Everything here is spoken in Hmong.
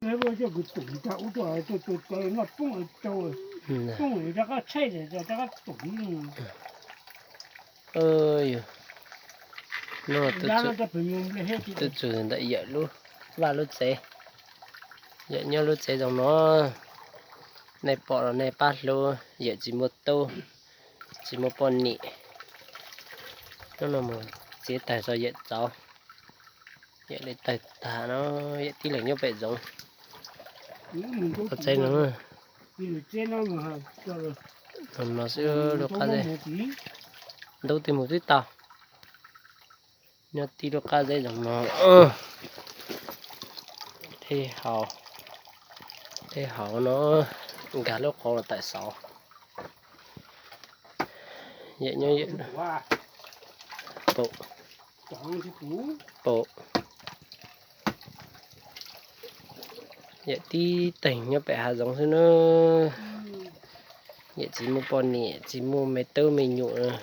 Nub tuaj txug ntawm Yawm lub vaj lub tsev. Yawm nyob lub tsev zoo no, nej pom los nej pab hlub. Yawm tsis muaj tub, tsis muaj poj niam. Hnub no mus txiav taws tso Yawm txauv. Yawm li taws tag no, Yawm tib leeg nyob pem zoov. Qhov tseeb no, no xwb lub qab zeb. Ntub twb mus twb tau. Nyob tib lub qab zeb zoo no. Tej hauv no nkag lub qhov los tawm xauv. Yawm nyob, pum, pum. Yawm tib teeg nyob pem hav zoov xwb na. Yawm tsis muaj poj niam, tsis muaj me tub me nyuam.